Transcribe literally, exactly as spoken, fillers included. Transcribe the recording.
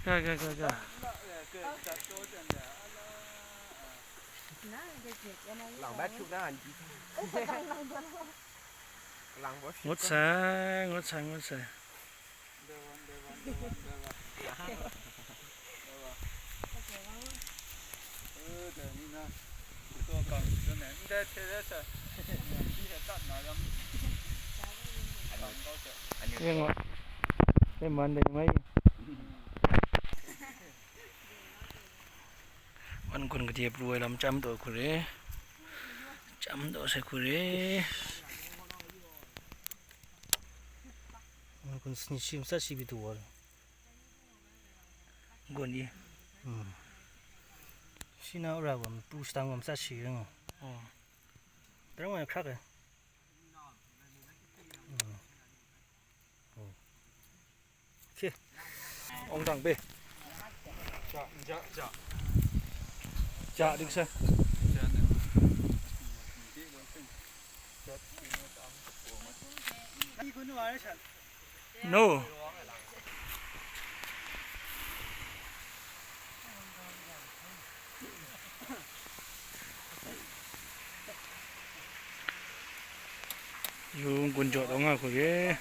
Ga, ga, ga, ga. Ngut sai, ngut sai, ngut sai. Yen ngut. Yen man de mai. Wan kun kade pru ai lam chyam taw hku re. Chyam taw sai hku re. Wan kun sini shi matsat shi bi tu wa. Gun i. Hmm. Shi na ura wa pru shtang wa matsat shi re nga. Oh. Darang wa hkrak e. Hmm. Oh. Oke. Ong dang be. Ja, ja, ja. Ja, dik sa. No. Yung kun jaw taw nga hku re.